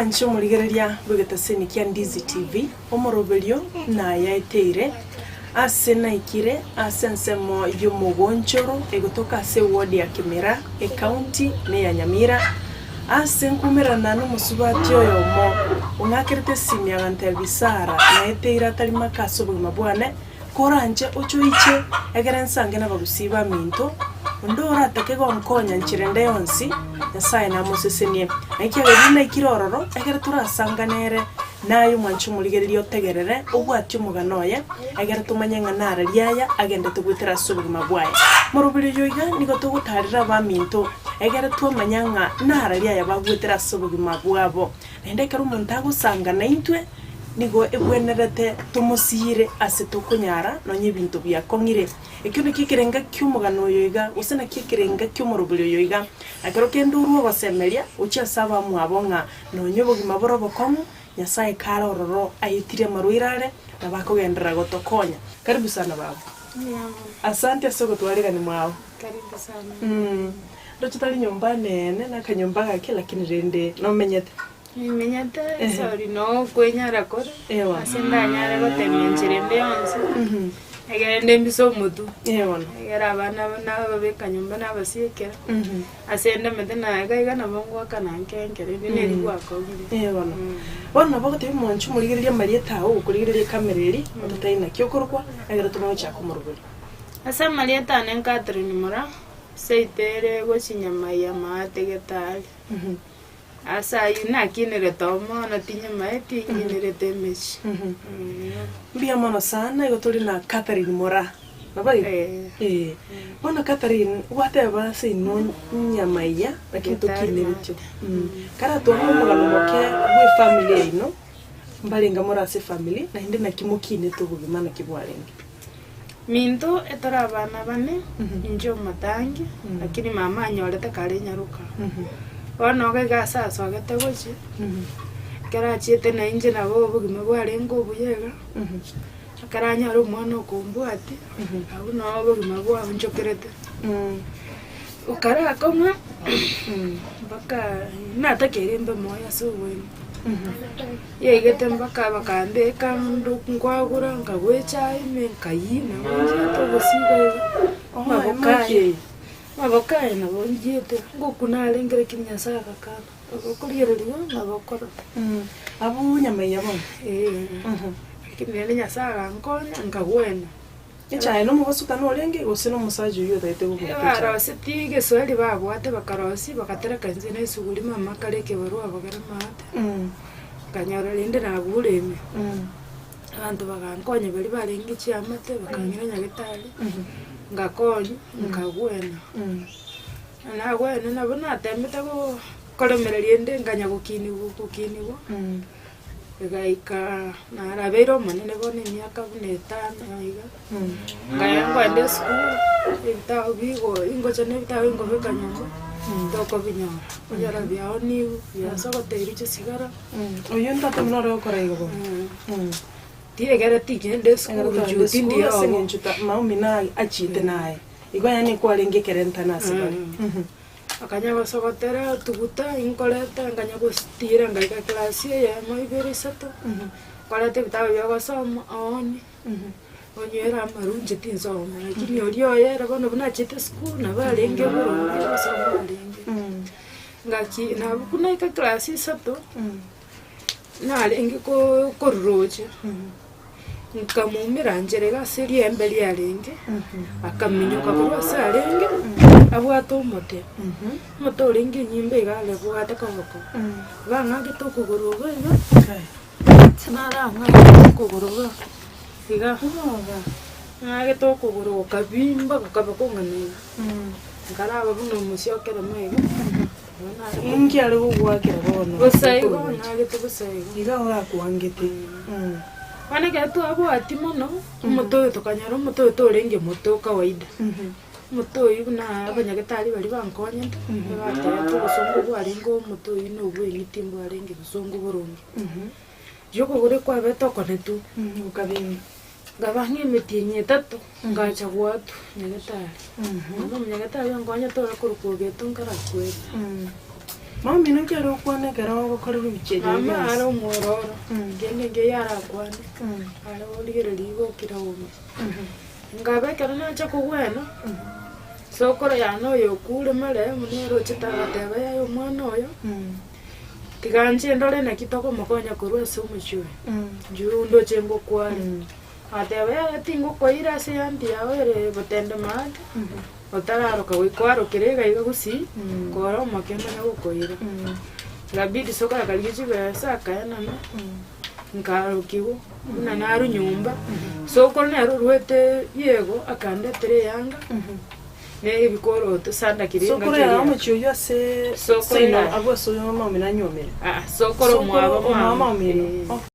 Omwanche omorigereria bw'egetaseni kia Ndizi TV, omoroberio nayaeteire ase naikire ase ensemo y'omogonchoro egotoka ase eward ya Kimira, ecounty neya Nyamira, ase nkumerana nomosubati oyomo ong'akerete esimi agantebia Sarah naeteire atari maka ase obogima bwane, Koranche oche oiche, egere nsange nabagusii baminto, onde oratake gonkonya nchera ende yonsi, Nyasae namosesenie. Na ekiagera riria naikire ororo, egere torasangane ere, naye omwanche omorigereria otegerere, obwatie omogano oye, egere tomanye ng'a nararia aya agendete goetera ase obogima bwaye. Moroberi oyo iga nigo togotaarera abaminto, egere twamanya ng'a nararia aya bagoetera ase obogima bwabo. Naende ekero omonto agosanga naintwe, nigo ebwenerete tomosiire ase tokonyara nonya ebinto biakong'ire. Ekio nakio ekerenga ki'omogano oyo iga, gose nakio ekerenga ki'omoroberi oyo iga. Na kero kende orue ogosemeria gochia ase abamwabo ng'a nonya obogima bore obokong'u, Nyasae kare ororo aetirie amarwaire are, nabo akogenderera gotokonya. Karibu sana baba. Asante ase ogotwarigania mwao. Karibu sana. Ndoche tari nyomba neene, nakanyomba gake lakini rende nomenyete. Nimenyete esori na okwenyara kore, Ewa. ase ndanyare gotemia enchera ende yonsi, egere nde mbise omotwe, Ee bono. egere abana aba nababeka nyomba nabasiekera, ase ndemete na iga iga nabo ngoakana nke nke rende neri gwakong'ire. Ee bono. Bono nabo ogotebia omonche omorigererie amarieta ao okorigereria ekamera eria, ototebi naki okorokwa, egere tomanye gochaka komoroberia. Ase amarieta ane Catherine Moraa, seito ere gochia Nyamaiya Maate Getari. Ase ayio nakinerete omono tinyemaeti, nkinerete emechie. Mbuya mono sana, igo tore na Catherine Moraa, nabo igo? Eh. Eh. Bono Catherine, gwateba ase inwe Nyamaiya, lakini Getari tokineretio. Maate. Karatware omogano moke bwa efamiri yaino, mbarenge more ase efamiri, naende naki mokinete obogima naki bwarenge? Minto etore abana bane, inche omotangi, lakini mama anyorete kare nyaroka. Bono iga iga ase asogete gochia, ekero achiete na inche nabo obogima bwarenge obuya iga, ekero anyore omwana okombwatia, abwo noo obogima bwaonchokerete. Okarakong'a mpaka natakeire mbe moyo ase obwene. Yaigete mpaka bakambeka ndo nkwagura nkagwa echae ime nkayia nabo nchiete obosigo iga, amaboko aye amaboko aye nabo nchiete, ngokuna arenge lakini Nyasaye agakana, okorigereria igo nabo okorora. Abwo nyamaiya bono? Eeh, lakini rende Nyasaye agankonya nkagwena. Echae nomobosokano orenge, gose nomosacha oyio otagete gokora echae? Barosetie egeswahili babwate bakarosia bakatereka inse na esuguri mama akare ekebarua abogere maate, nkanyora rende nagure ime, abanto bagankonya baria barenge chiamate bakang'ira nyagetari, ngakonywa nkagwena. Na nagwena nabo natemete go koremereria ende nkanya gokinigwa gokinigwa. Egaika narabeire omonene bono emiaka buna etano iga, nkaya nkoenda esukuru, ebitabu bigo ingocha na ebitabu nkobeka nyomba, tokobinyora, onyore biaoniwu, biasogoteirwe chisigara. Oyio ntata buna ore gokora igo bono. Tiegere tigenda esukuru juu tindi Ase obo. eng'encho ta Naomi naye achiete naye, igo yaani kwarenge ekerentano ase bare. Akanya gosogotera otuguta inkoreta nkanya gositira ngaika class eyemo ibere isato, nkoreta ebitabu bia ogosoma ooni, onywere amarwa inche tinsoma lakini oria oye ere bono buna achiete esukuru nabo arenge boronge gosoma arenge. Ngaki nabo buna naika class isato, narenge ko koruroche. Nkamoumera nchera iga ase riembe riarenge, akaminyoka korwa ase arenge, abwate omote, omote orenge enyimba iga arebwate koboko, bang'akete okogoro iga iga, inche narang'ake okogoro iga iga, ng'agete okogoro gokabimba gokaba kong'ana iga, nkaraba buna omosie okerema iga, nabo nare Ninki are gogoakera bono? bosa igo, ng'agete bosa igo. Iga orakwangete. Bono ekero twabwatia mono, omote oyo tokanyora omote oyo torenge mote o kawaida. Omote oyio buna abanyagetari baria bankonyete, ebatebete obosongo bwarenge omote oyio na obweng'iti mbwarenge bosongo boronge. Riria okogoro kwabete okonetu, Okabimba. nkaba ng'a emetienyi etato, ngacha goatwa nyagetari. Bono omonyagetari onkonyete ore korokwa Ogeto nkarakwete. Mama omino nki are gokwana ekero ogokorerwa ebichie ebi Mama bionsi? are omwororo, kende nkeiyo arakwane, are origereria igo okira obe. Nkaba ekero nacha kogwena, sokoro yane oyo okure marehemu nere ochete agateba yaya omwana oyo, tiga nche ndore naki tokomokonya korwa ase omochie oyo, inchuo ndoche ngokware. Agateba yaya tingokoira ase eanti yao ere botende maate, otararoka goika oarokere iga iga gusii, kore omoke manye gokoira. Ikabidi sokoro akarigia chibesa akaenana, nkarokigwa buna narwa nyomba, sokoro nere orwete riego akandetera eyanga, na ebikoroto sandaki riria Sokoro engaki yao eria. omochie oyio ase Sokoro seino yane. abwo ase oyo mama omino anywomire? Aa, sokoro omwabo Sokoro omwabo mama, omino. eh. Okay.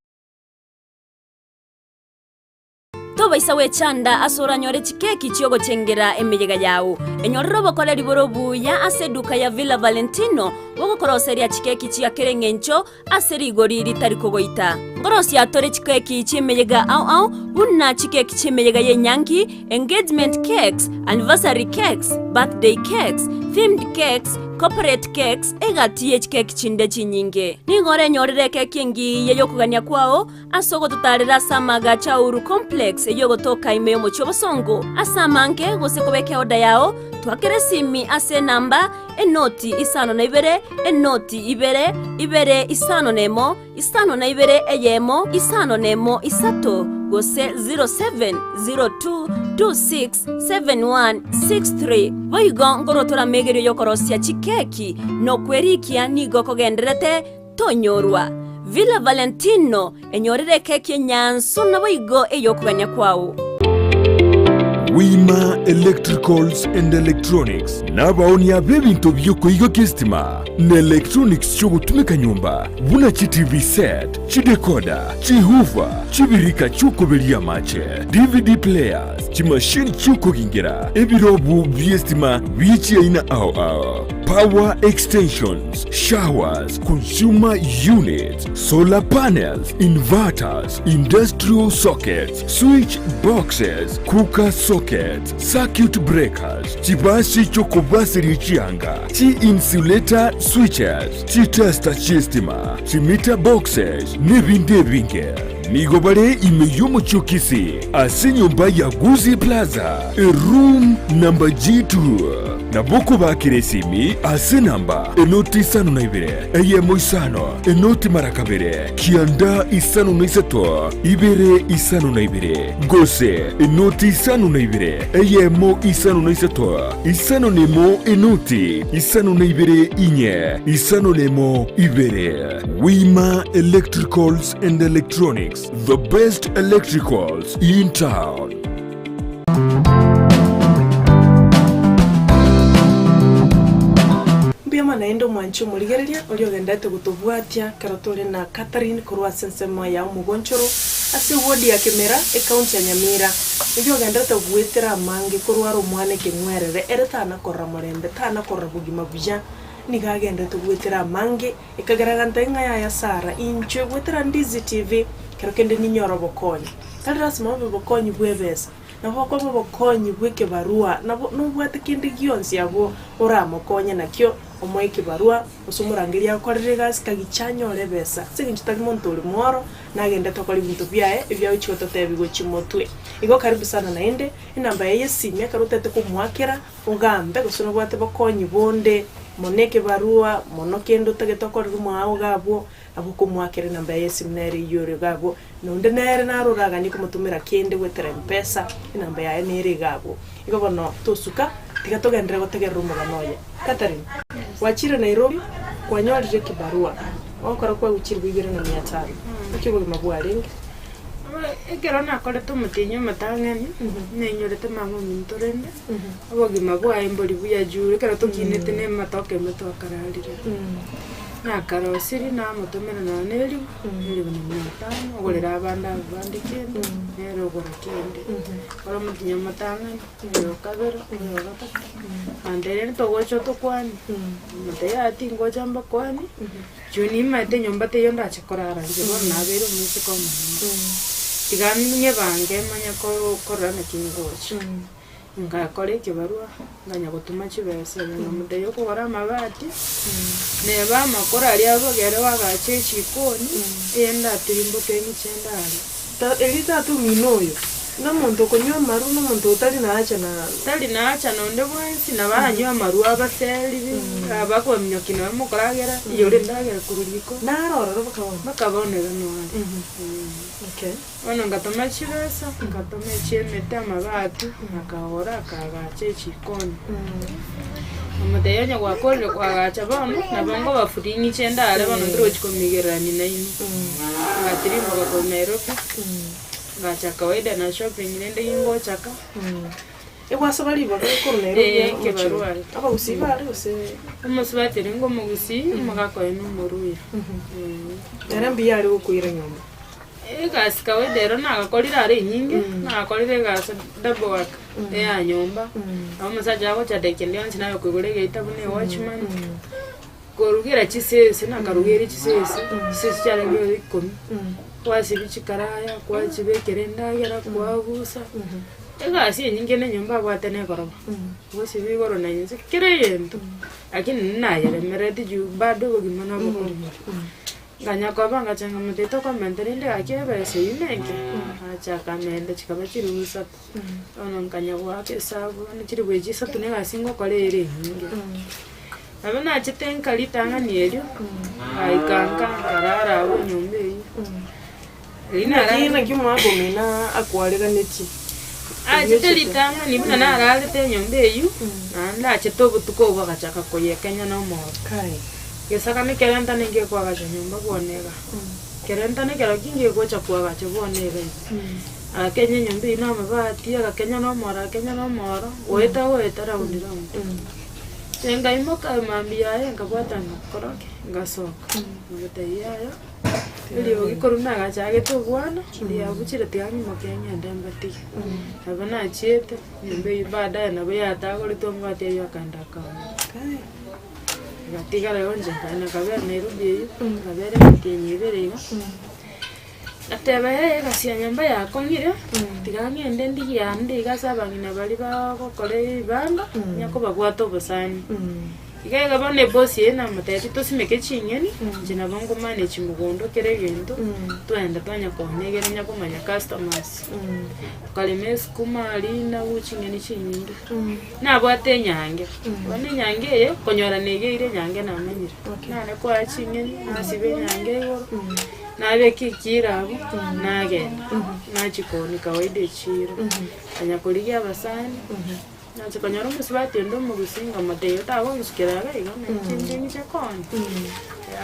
Tobaisa gwechanda ase oranyore chikeki chi'ogochengera emeyega yao. Enyorere obokoreri bore obuya ase eduka ya Villa Valentino bogokoroseria chikeki chia kera engencho ase rigori ritari kogoita. Nkorosia tore chikeki chi'emeyega ao ao buna chikeki chi'emeyega y'enyangi, engagement cakes, anniversary cakes, birthday cakes, themed cakes, corporate cakes, egati ye chikeki chinde chinyinge. Nigo orenyorere ekeki engiya y'okogania kwao Ase ogototaarera ase amaagacho a Uhuru Complex eyio egotoka ime y'omochie obosongo ase amange gose kobeka eoda yao, twakere esimi ase enamba, enoti isano na ibere, enoti ibere, ibere isano na emo, isano na ibere eyemo, isano na emo isato, gose 0702267163. Boigo nkorwa tore amegerio y'okorosia chikeki na okwerikia nigo kogendererete Tonyorwa. Villa Valentino, enyorere ekeki enyansu naboigo ey'okogania kwao. Wima Electricals and Electronics nabaonia b'ebinto bi'okoigokia esitima na electronics chi'ogotumeka nyomba buna chi TV set, chidecoder, chihoofer, chibirika chi'okoberia amache, DVD players, chimashini chi'okogingera, ebirobu bi'esitima bie chiaina ao ao, power extensions, showers, consumer units, solar panels, inverters, industrial sockets, switch boxes, cooker sockets, circuit breakers, chibasi chi'okobaseria chianga, chi-insulator switches, chitester chi'estima, chimeter boxes, nebinde ebinge. Nigo bare ime y'omochie o Kisii, ase enyomba ya Gusii Plaza, eroom number G2. Nabo okobakera esimi ase enamba enoti isano na ibere, eyemo isano, enoti mara kabere, kianda isano na isato, ibere isano na ibere, gose enoti isano na ibere, eyemo isano na isato, isano na emo enoti isano na ibere inye, isano na emo ibere. Wima Electricals and Electronics, the best electricals in town. Mbuya mono naende omwanchi omorigereria oria ogenderete gotobwatia ekero tore na Catherine korwa ase ensemo ya Omogonchoro ase eward ya Kemera ecounty ya Nyamira oyio ogenderete goetera amange korwa are omwana ekeng'werere ere tana korora morembe tana korora bogima buya nigo agenderete goetera amange ekagera agantebia ng'a yaya Sarah inchwe goetera Ndizi TV kero kende ninyore obokonyi tari lasima obe obokonyi bwa ebesa. Nabo okoba obokonyi bw'ekebarua, nabo nobwate kende gionsi abwo oramokonye nakio, omoe ekebarua, gose omorangerie agokorere egasi kagicha anyore ebesa, ase eng'encho tari monto ore mworo, nagendete gokora ebinto biaye ebia agochia gototebia gochia motwe. Igo karibu sana naende, enamba yaye y'esimi ekero otagete komoakera, ogambe gose nobwate bokonyi bonde, mono ekebarua, mono kende otagete okorere omwao iga abwo, Nabo okomoakera enamba yaye y'esimu nere eyio ore iga abwo, na onde nere naro oraganie komotomera kende goetera Mpesa, enamba yaye nere iga abwo. Igo bono tosuka, tiga togenderere gotegerera omogano oye. Catherine, gwachire Nairobi, kwanyorire ekibarua, ogokora kwaigwa chilifu ibere na mia tano. Naki obogima bwarenge? Ekero nakorete omotienyi omotang'ani, nainyorete mama ominto rende, obogima bwaye mbori buya juu ekero tokinete na amatoke ime twakararire. Nakarosirie namotomera nonya na elifu, elifu na mia tano, ogorera abande abwo bande kende, nere ogora kende. Ore omotienyi omotang'ani, oyo okabere, oyo ogatato, naende rende togocha tokwane, omonto yaya tingocha mbakwanie, juu nimaete nyomba teiyo ndache korara inche bono nabeire omoiseke omonene. Tiga ng'ebange manye korora naki ngocha. Ngakora ekebarua, nganya gotoma chibesa ime nkamotebia okogora amabati, neba amakoro aria abogere oagache echikoni, eye ndatirimboke ng'iche ndare. Ta erio tata omino oyo, nomonto okonywa amaru, nomonto otari naacha na. Tari naacha nonde bwensi, nabo aranywe amaru abaseri bi, abakominyokia nabo mokoragera, iyora endagera korwa riko. Naro ororo mpaka bono? Mpaka bono iga noare. Okay. Bono ngatoma chibesa, ngatoma echi'emete, amabati, akagora akaagacha echikoni. Nkamotebia onye gwakorire koagacha bono, nabo nkobafuria ng'iche ndare bono ntirochi komigererania nainwe. Ngatirimboka korwa Nairobi, ngacha kawaida na shopping rende gingochaka. Egwasaba ribaga korwa Nairobi Eh, omochie ekebarua. Abagusii bare gose? Omosubati oria ngomogusii, omogaka oye nomoruya. Ere mbuya are gokoira nyomba. Egasi kawaida ero nagakorire are enyinge, nagakorire egasi double work, eya nyomba, nabo omosacha agocha dakika ende yonsi naye okoigora egeita buna ewatchman, korugera chisese nakarugeire chisese, chisese chiarenge oro ikomi, kwasibia chikaraya, kwachibekera endagera, kwagusa, egasi enyinge na enyomba abwate na egoroba, gosibia igoro na inse, kera egento, lakini nayeremereti juu bado obogima nobokong'u. Nkanya koba ngacha nkamotebia tokomenta rende gaki ebesa eyio nenke, agacha akamenta chikaba chilifu isato. Bono nkanya goaka esabu bono chilifu echi isato na egasi ngokora ere enyinge. Nabo nachete nka ritang'ani erio, ngaika nka nkarara abwo enyomba eyio. Riria Naki nararete naki omwaka omino akwareganetie? Achete ritang'ani buna nararete enyomba eyio, naende achete obotuko obwo agachaka koyekenya na omoro. Kai. Gesakane kerentane ngekoagacha nyomba bwone iga, kerentane ekero ki ngegocha koagacha bwone iga iga. Agakenya enyomba eyio na amabati, agakenya na omoro, agakenya na omoro, goeta goeta round round. Inche nkaimoka mambia yaye nkabwata ngakora ki? Ngasoka, nkamotebia yaya. Eriogi korwa nagachagete obwana, riabuchire tiga ng'imoke ng'ende mbatige. Nabo nachiete, nyomba eyio baadaye nabo yatagoretwe omobati aywo akaenda akaoma. Ngatigara igo inche nkaenda nkabera Nairobi eyio, nkabera emetienyi ebere iga, ngateba yaya egasi ya nyomba yakong'ire, tiga ng'ende ndigie ande iga ase abang'ina baria bagokora ebibanda, onye kobabwate obosani. Iga iga bono ebosi eye namotebetie tosimeke ching'eni, inche nabo nkomanage mogondo kera egento, twagenda twanya koonia egere onya komanya customers. Tokarema esukuma, rinagu, ching'eni chinyinge. Nabwate enyange, bono enyange eye, konyora negeire enyange namanyire. Nare koa ching'eni, nasiba enyange igoro, nabeka ekiro abwo, nagenda, nachia koonia kawaida echiro, nkanya korigia abasani. Nache konyora omosubati onde omogusii nkamotebia otagonsukera iga iga nainche inche ng'iche konya.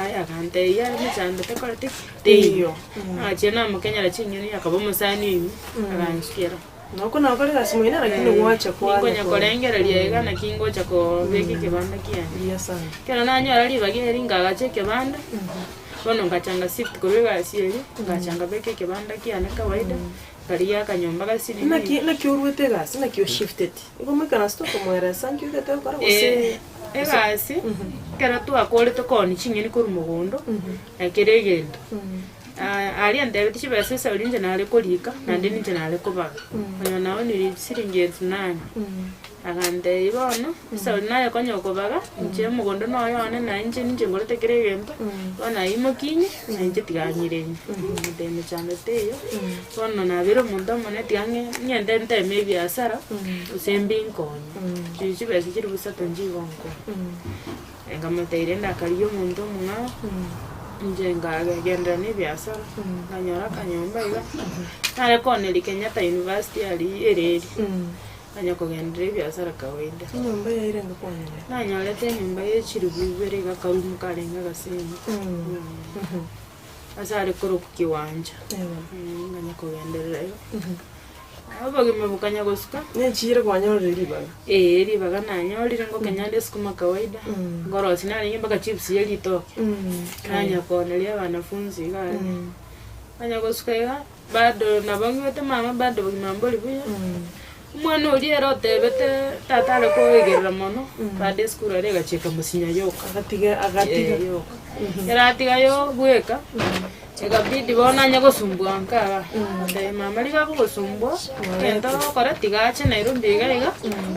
Aye agantebia yare mechando tekoreti ki? Teiyo. Nachia namokenyera ching'eni akaba omosani oime, agansukera. Noko nakore egasi moino lakini gwacha kwanya Ninkonya konya. korengereria iga naki ngocha kobeka ekebanda kiane. Mbuya sana. Ekero nanyora ribaga eri nkagacha ekebanda, bono ngachanga shift korwa egasi eria, ngacha nkabeka ekebanda kiane kawaida. Karigia akanyomba gasirire. Naki naki oruete egasi naki oshifteti igo moikaranse tokomoeresa nki oigete gokora gose Eh, egasi ekero twakorete koonia ching'eni korwa mogondo, na kera egento, aria antebetie chibesa esauri inche nare korika, naende ninche nare kobaga, onye naonirie chisiringi elfu nane. Agantebia bono, esauri naye konya okobaga, inche omogondo noyo one na inche ninche ngorete kera egento, bono ayio mokinye, na inche tiga ng'ire inwe. Nkamotebia mechando teiyo, bono nabeire omonto omonene tiga ng'e ng'ende nteme ebiasara, gose mbinkonye, chiria chibesa chilifu isato nchigonkonya. Nkamotebia rende akarigia omonto omong'ao, inche nkagenderera na ebiasara, nkanyora akanyomba iga, nare kooneria Kenyatta University aria ereri. Nanya kogenderera ebiasara kawaida. Enyomba yaye renge kwanyora? Nanyorete enyomba ye chilifu ibere iga akarumu karenge agasemi. Ase are korokwa kiwanja. Nkanya kogenderera igo. Obogima bokanya gosuka. Nechiira kwanyorire ribaga? Eeh ribaga nanyorire ngokenya nde sukuma kawaida, nkorosia narenge mpaka chips ye ritoke. Nanya kooneria abanafunzi iga aria. Nanya gosuka iga. Bado nabo ng'wete mama bado obogima mbori buya, omwana oria ere otebete tata are koegerera mono, bado esukuru aria egachia ekamosinya yoka. Agatiga agatiga. Eh, yoka. Ekero atiga yo bweka, Ekabidi bono anye gosumbua nkaa, ngatebia mama riga agogosumbua, egento ogokora tiga ache Nairobi iga iga,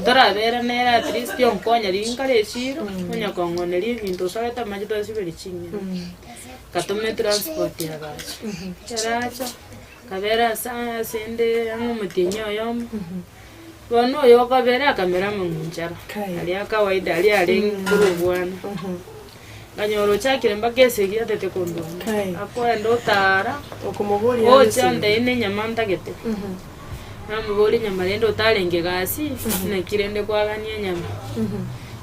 torabere nere at least onkonye riria nkare echiro, onya kong'oneria ebinto gose orete amache twasiberia ching'eni. Ngatoma etransport agacha, ekero acha, akabera ase ase ende ang'e omotienyi oyomo, bono oyo okabere akamera amang'unchara, aria kawaida aria arenge korwa obwana. Nkanyora ochakire mpaka esegi atete kondwania. Kai. Akoenda otaara, Okomoboria ocha esegi. ontebie na enyama ntagete. Namoboria enyama rende otarenge gasi, naki rende kwagania enyama.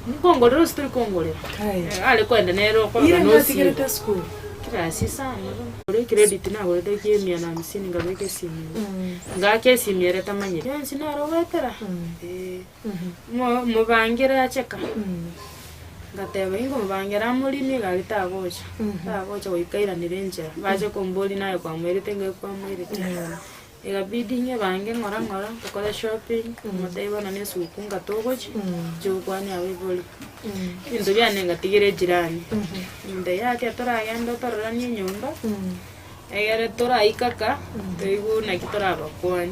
Nkongorera gose tori kongorera? Kai. Are koenda nere okorora Ira nosiire. natigerete esukuru. Kirasi isano bono. Ore ecredit nagorete ekia emia na hamsini nkabeka esimu ime. Ngaaka esimu ere tamanyeti. Yonsi naro goetera, eh. Mo- mobangere acheka, ngateba ingomobangera amorine egari tagocha, tagocha goika airanere enchera, bache komboria naye kwamoirete ngai kwamoirete. Ekabidi ng'ebange ng'ora ng'ora, tokore shopping, motebie bono na esuguku nga togochia, nchie gokwania abaibori. Ebinto biane ngatigera ejirani, motebia yaya toragende otororanie enyomba, egere toraika ka, toigwe naki torabakwanie.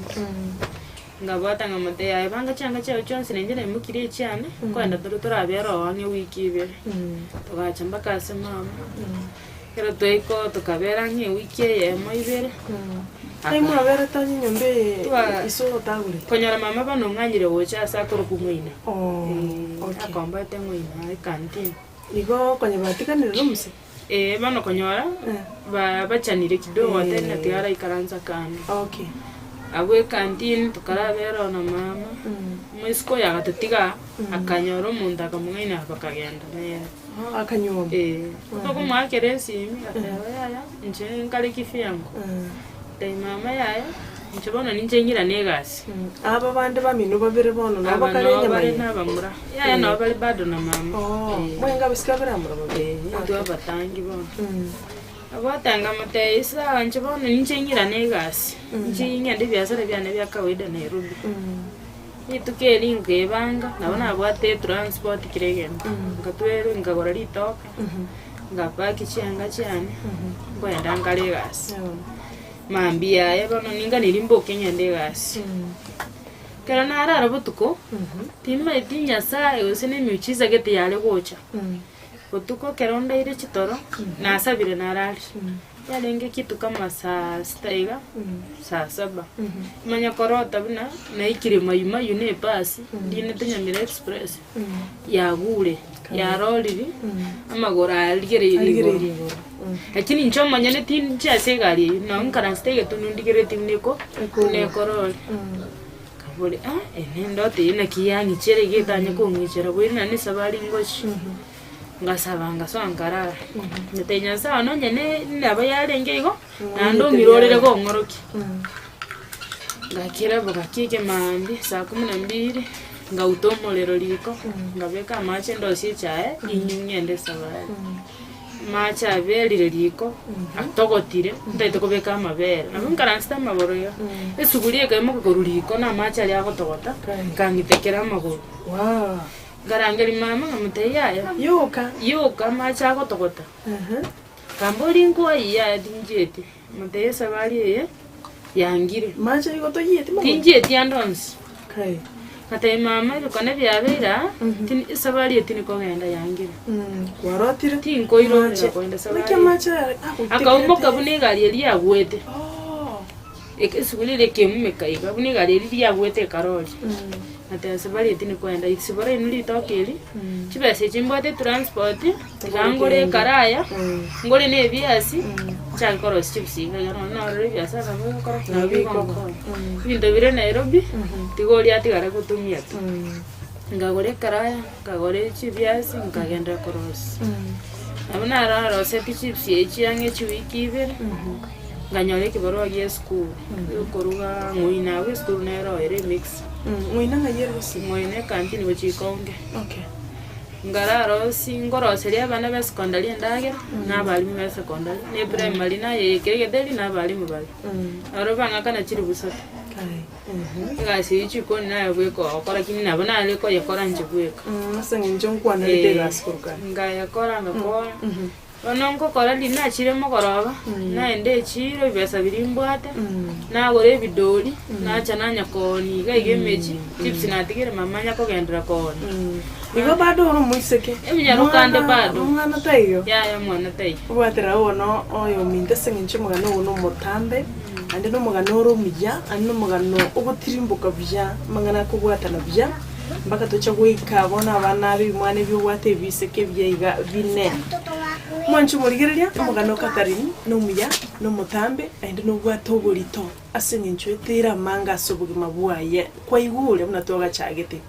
Ngabwata nkamotebia, Aye banga chianga chiao chionsi, na inche naimokirie echiane, nkoenda tore torabere oo ang'e ewiki ibere. Togacha mpaka ase mama, ekero twaika oo tokabera ang'e ewiki eyemo ibere, Ai mwaberete onye enyomba eye Twa- iso otagorete? konyora mama bono ong'anyire gocha ase akorokwa ng'oina. Oh, okay. Akomboete ng'oina ekantin. Igo konya batiganire na omose? Ee, bono konyora ba- bachanire kidogo atari na tiga araikaransa kando. Okay. Abwo ekantin tokarabera oo na mama, omoiseke oyo agatotiga, akanyora omonto akamong'aina bakagenda nere. Oh, akanyuoma. Ee, tokomoakera esimi, agateba yaya, inche nkare kifyango. Nkatebi mama yaya, inche bono ninche ng'irane egasi. Aba bande bamino babere bono nabo Aba bakare noo enyama bare eye? nabamura, yaya noo bare bado na mama. Oh, Eh. mwenga abasike babere amura babere. Eh, intwe abatangi bono. Abwate nkamotebia sawa inche bono ninche ng'irane egasi, inche ng'ende ebiasara biane bia kawaida Nairobi. Rituko eri nkaebanga, nabo nabwate etransport kera egento, nkatwera nkagora ritoke, ngapaki chianga chiane, nkoenda nkare egasi. Mambia yaye bono ninganeri mboke ng'ende egasi. Ekero narara botuko, timanyeti Nyasaye gose na emiujiza gete yare gocha. Botuko ekero ndaire chitoro, nasabire nararire, yarenge kitu kama saa sita iga, saa saba, manya korota buna naikire mayi mayu na ebasi, ndinete Nyamira express, yagure, yarorire, amagoro arigereire igoro. Arigereire igoro. Lakini inche omonyene tinche ase egari eywo, nabo nkaransete egetunu ndigereti buna eko buna ekorori. Nkabori ah eye nendoto eye naki yang'ichera iga etanye kong'ichera boira naende esabari ngochia. Ngasaba ngasoa nkarara, ngatebia Nyasaye one onye ne nabo yarenge igo, naende ong'irorere gong'orokia. Ngakira bogaki ekemaambia saa kumi na mbili, ngauta omorero riko, ngabeka amache ndosie echae, inywe ng'ende esabari. Amache aberire riko, atogotire, ntagete kobeka amabere, nabo nkaransete amagoro iga, esuguria ekaimoka korwa riko na amache aria agotogota, nkang'itekera amagoro. Wow. Nkarangeria mama nkamotebia yaya, Yoka. yoka amache agotogota. Nkamboria nkoyia yaya tinchieti, nkamotebia esabari eye yangire. Mache igo toyieti magoro? Tinchieti ande onsi. Kai. Ngatebia mama ebikone biabeire aa, tini esabari eye tinikogenda yangire. Kwarotire? Tinkoirorera Amache. kogenda esabari Naki eye. amache aya agoitekerete? Akaimoka buna egari eria yagwete. Oh. Eke esuguri eria ekemumeka iga, buna egari eria riagwete ekarori. Ngateba esabari eye tinikoenda, isibora inwe ritoke eri, chibesa echi mbwate transport, tiga ngore ekaraya, ngore na ebiasi, nchake korosia chips iga iga nonya norora ebiasara nabo egokora ki? Nabo bigonkonya. Ebinto bire Nairobi, tiga oria atigare gotumia tu. Nkagora ekaraya, nkagora chibiasi, nkagenderera korosia. Nabo nararosetie chips echi ang'e chiwiki ibere, nkanyora ekebarua gia esukuru, giokoruga ng'oina abwo esukuru nere ere emix. Ng'oina ng'ai ere gose? Ng'oina ekantini gochia ikonge. Okay. Nkararosie nkoroseria abana ba esekondari endagera, na abalimu ba esekondari, na eprimary naye ekere egetheri na abalimu baria. Aro bang'akana chiribu isato. Kai. Egasi eyio chikoni naye bweka ogokora lakini nabo nare koyekora inche bweka. Ase eng'encho nkwanerete egasi korwa kare. Nkayekora ngakora. Bono ngokora riria nachire mogoroba, naenda echiro ebibesa biria mbwate, nagora ebidori, nacha nanya koonia iga iga emechie, chips natigire mama anya kogenderera koonia. Igo bado ore omoiseke? Eminyaroka ande bado. Omwana taiyo? Yaya omwana taiyo. Obwatera bono oyominto ase eng'encho omogano ogo nomotambe, naende nomogano ore omuya, naende nomogano ogotirimboka buya, amang'ana akobwatana buya, mpaka tocha goika bono abana abe ebimwana ebi obwate ebiseke ebiya iga bine. Mwanche omorigereria, omogano o Katherine nomuya, nomotambe, naende nobwate oborito ase eng'encho eteire amange ase obogima bwaye. Kwaigure buna twagachagete.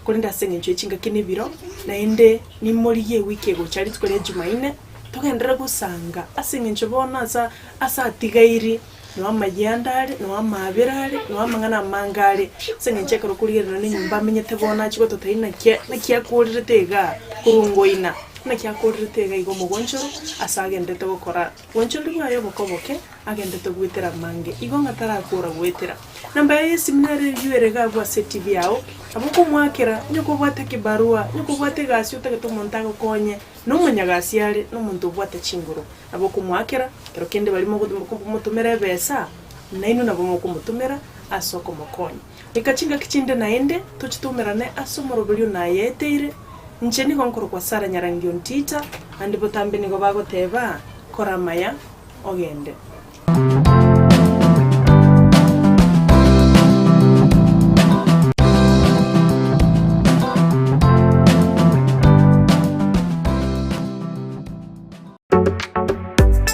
Korende ase eng'encho ye chingaki na ebiro, naende nimorigie ewiki egocha rituko ria Jumaine, togenderere gosanga ase eng'encho bono ase ase atigairi, noo amayianda are, noo amaabera are, noo amang'ana amange are, ase eng'encho ekero okorigerera na enyomba amenyete bono achie gototebia naki naki akorerete igaa korwa ngoina, naki akorerete iga iga omogonchoro ase agenderete gokora. Bwanchoreri bwaye oboke oboke, agendete goetera amange, igo ng'a tarakora goetera. Namba yaye y'esimi nere eyio ere iga abwo ase etibi yao, nabo okomoakera, onye kobwate ekibarua, onye kobwate egasi otagete omonto agokonye, na omonyagasi are, na omonto obwate chinguru. Nabo okomoakera, ekero kende baria mokomotomera ebesa, nainwe nabo mokomotomera ase okomokonya. Goika chingaki chinde naende, tochitomerane ase omoroberio nayeeteire, inche nigo nkorokwa Sara Nyarangi Ontita, naende botambe nigo bagoteba, Kora amaya, ogende.